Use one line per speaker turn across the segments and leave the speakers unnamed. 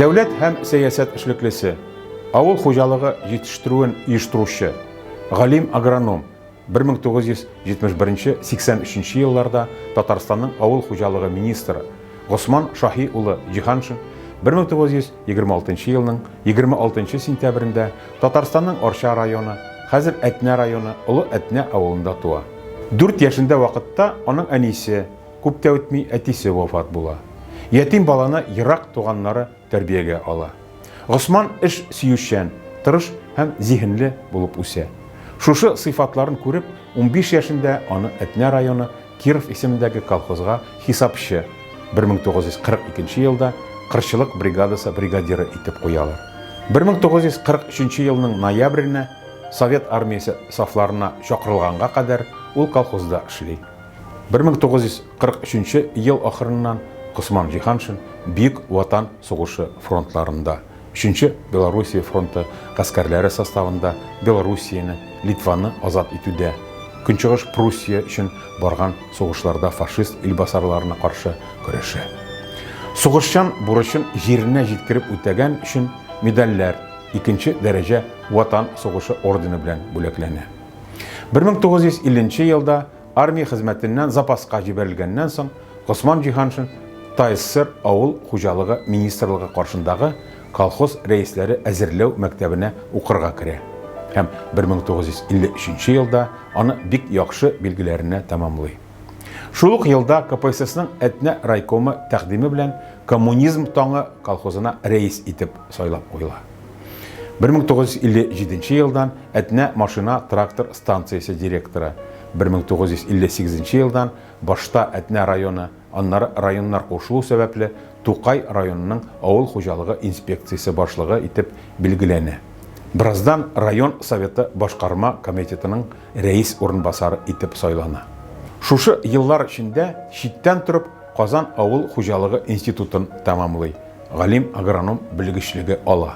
Дәүләт һәм сәясәт эшлеклесе, авыл хуҗалыгы җитештерүен оештыручы, галим-агроном, 1971-83 елларда Татарстанның авыл хуҗалыгы министры Госман Шаһи улы Җиһаншин 1926 елның 26 сентябрендә Татарстанның Арча районы, хәзер Әтнә районы, Олы Әтнә авылында туа. Дүрт яшендә вакытта аның әнисе, күп тә үтми әтисе вафат була. Ятим баланы ерак туганнары тәрбиягә ала. Госман эш сөючән, тырыш һәм зиһенле булып үсә. Шушы сыйфатларын күреп, 15 яшендә аны Әтнә районы Киров исемендәге колхозга хисапчы, 1942 елда кырчылык бригадасы бригадиры итеп куялар. 1943 елның ноябренә Совет армиясе сафларына чакырылганга кадәр ул колхозда эшли. 1943 ел ахырыннан Госман Җиһаншин Бөек Ватан сугышы фронтларында, Өченче Белоруссия фронты гаскәрләре составында Белоруссияне, Литваны азат итүдә, Көнчыгыш Пруссия өчен барган сугышларда фашист илбасарларына каршы көрәшә. Сугышчан бурычын җиренә җиткереп үтәгән өчен медальләр, икенче дәрәҗә Ватан сугышы ордены белән бүләкләнә. 1950 нче елда Армия хезмәтеннән запаска җибәрелгәннән соң, Госман Җиһаншин ТАССР Авыл хуҗалыгы министрлыгы каршындагы колхоз рәисләре әзерләү мәктәбенә укырга керә һәм 1953 елда аны бик яхшы билгеләренә тәмамлый. Шул ук елда КПССның Әтнә райкомы тәкъдиме белән Коммунизм таңы колхозына рәис итеп сайлап куела. 1957 елдан Әтнә машина-трактор станциясе директоры, 1958 елдан башта Әтнә районы, аннары районнар кушылу сәбәпле Тукай районының авыл хуҗалыгы инспекциясе башлыгы итеп билгеләнә. Бераздан район Советы башкарма комитетының рәис урынбасары итеп сайлана. Шушы еллар эчендә читтән торып Казан авыл хуҗалыгы институтын тәмамлый. Галим-агроном белгечлеге ала.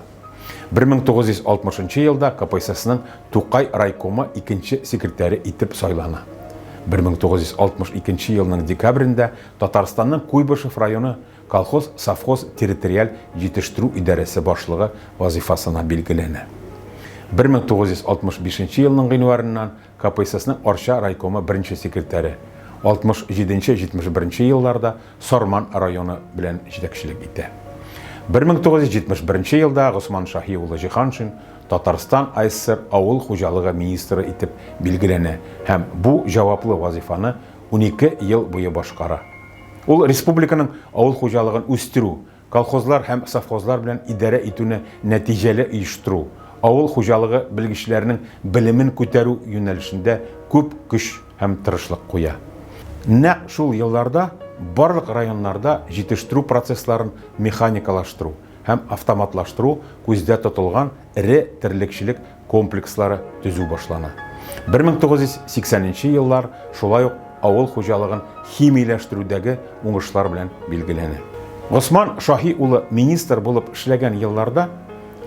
1960 елда КПССның Тукай райкомы икенче секретаре итеп сайлана. 1962 елның декабрендә Татарстанның Куйбышев районы колхоз-совхоз территориаль җитештерү идарәсе башлыгы вазыйфасына билгеләнә. 1965 елның гыйнварыннан КПССның Арча райкомы беренче секретаре, 67-71 елларда Сарман районы белән җитәкчелек итә. 1971 елда Госман Шаһи улы Җиһаншин Татарстан АССР авыл хуҗалыгы министры итеп билгеләнә һәм бу җаваплы вазыйфаны 12 ел буе башкара. Ул республиканың авыл хуҗалыгын үстерү, Колхозлар һәм совхозлар белән идарә итүне нәтиҗәле оештыру, авыл хуҗалыгы белгечләренең белемен күтәрү юнәлешендә күп көч һәм тырышлык куя. Нәкъ шул елларда барлык районнарда җитештерү процессларын механикалаштыру һәм автоматлаштыру күздә тотылган эре терлекчелек комплекслары төзү башлана. 1980 нче еллар шулай ук авыл хуҗалыгын химияләштерүдәге уңышлар белән билгеләнә. Госман Шаһи улы министр булып эшләгән елларда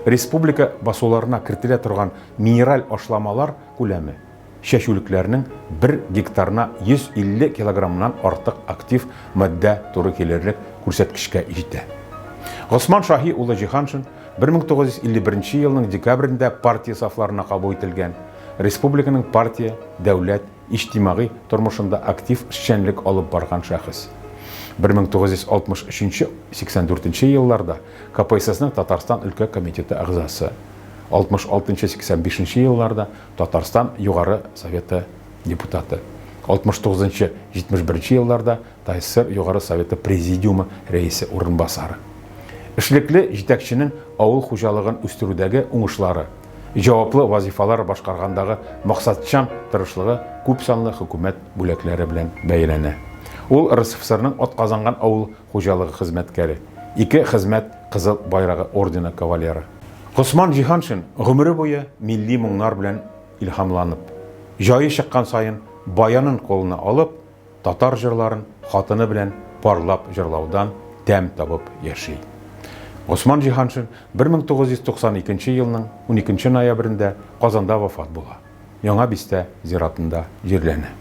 республика басуларына кертелә торган минераль ашламалар күләме чәчүлекләрнең бер гектарына 150 килограммнан артык актив матдә туры килерлек күрсәткечкә җитә. Госман Шаһи улы Җиһаншин 1951 елның декабрендә партия сафларына кабул ителгән, республиканың партия, дәүләт, иҗтимагый тормышында актив эшчәнлек алып барган шәхес. 1963-84 елларда КПССның Татарстан өлкә комитеты әгъзасы, 66-85 елларда Татарстан Югары Советы депутаты, 69-71 елларда ТАССР Югары Советы Президиумы рәисе урынбасары. Эшлекле җитәкченең авыл хуҗалыгын үстерүдәге уңышлары, җаваплы вазифалар башкаргандагы максатчан тырышлыгы күпсанлы хөкүмәт бүләкләре белән бәяләнә. Ул РСФСРның атказанган авыл хуҗалыгы хезмәткәре, ике Хезмәт Кызыл Байрагы ордены кавалеры. Госман Җиһаншин гомере буе милли моңнар белән илһамланып, җае чыккан саен баянын кулына алып, татар җырларын хатыны белән парлап җырлаудан тәм табып яши. Госман Җиһаншин 1992 елның 12 ноябрендә Казанда вафат була. Яңа бистә зиратында җирләнә.